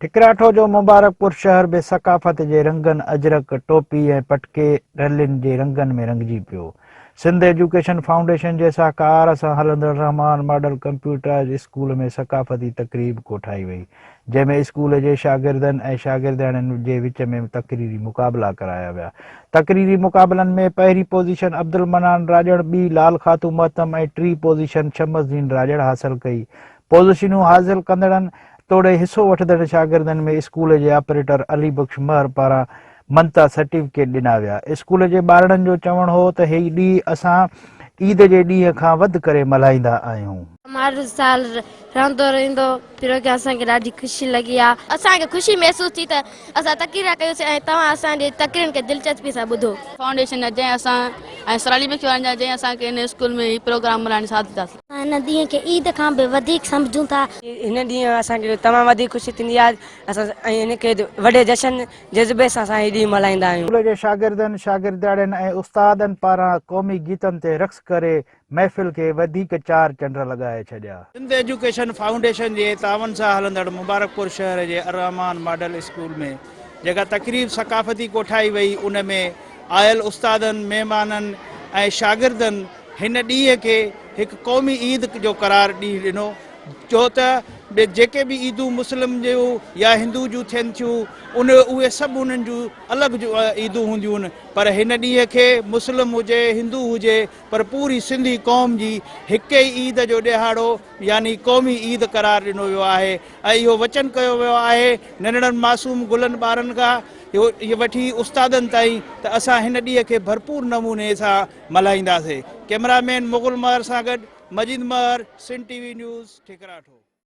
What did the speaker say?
ٺڪراٺو جو مبارڪپور شهر به ثقافت جي رنگن اجرڪ، ٽوپي ۽ پٽڪي رلين جي رنگن ۾ رنگجي پيو. سنڌ ايجوڪيشن فائونڊيشن جي سهڪار سان هلندڙ رحمان ماڊل ڪمپيوٽرائيز اسڪول ۾ ثقافتي تقريب ڪوٺائي وئي، جنهن ۾ اسڪول جي شاگردن ۽ شاگردياڻين جي وچ ۾ تقريري مقابلا ڪرايا ويا. تقريري مقابلن ۾ پهرين پوزيشن عبدالمنان راڄڙ، ٻي لال خاتون مهتم ۽ ٽين پوزيشن شمس الدين راڄڙ حاصل ڪئي. پوزيشنون حاصل ڪندڙن توڙي حصو وٺندڙ شاگردن ۾ اسڪول جي آپريٽر علي بخش مهر پاران مڃتا سرٽيفڪيٽ ڏنا ويا. اسڪول جي ٻارڙن جو چوڻ هو ته هي ڏينهن اسان عيد جي ڏينهن کان وڌ ڪري ملهائيندا آهيون. هر سال رهندو رهندو پروگرام اسان کي ڏاڍي خوشي لڳي آ. اسان کي خوشي محسوس ٿي ته اسان تقريرا ڪيوسين ۽ توهان اسان جي تقريرن کي دلچسپي سان ٻڌو. فائونڊيشن جا جنهن اسان ۽ سر علي بخش وارن جا جنهن اسان کي هن اسڪول ۾ هي پروگرام ملهائڻ جو ساٿ ڏتاسين. اسان هن ڏينهن کي عيد کان به وڌيڪ سمجهون ٿا. هن ڏينهن اسان کي تمام وڌيڪ خوشي ٿيندي آهي اسان ۽ هن کي وڏي جشن جذبي سان اسان هي ڏينهن ملهائيندا آهيون. اسڪول جي شاگردن، شاگردياڻين ۽ استادن پاران قومي گيتن تي رقص ڪري محفل کي وڌيڪ چار چنڊ لڳائي ڇڏيا. سنڌ ايجوڪيشن فائونڊيشن جي تعاون سان هلندڙ مبارڪپور شهر جي الرحمان ماڊل اسڪول ۾ جيڪا تقريب ثقافتي ڪوٺائي وئي ان ۾ آيل استادن، مهمانن ۽ شاگردن هن ڏينهن کي هڪ قومي عيد جو قرار ڏينهن ڏنو ڇو ته جيڪي به عيدون مسلم جون يا هندو جون ٿين ٿيون ان اهي سڀ انهن جون الڳ عيدون هونديون آهن پر هن ڏينهن کي مسلم هجي هندو هجي پر پوري سنڌي قوم جي هڪ ئي عيد جو ڏهاڙو يعني قومي عيد قرار ڏنو ويو آهي ۽ اهو وچن ڪيو ويو آهي ننڍڙن معصوم گلن ٻارن کان وٺي استادن تائين ته اسان هن ڏينهن کي ڀرپور نموني سان ملهائينداسين. ڪئميرا مين مغل مهر سان گڏ Majeed Mehar, Sindh T V news, Thikratho.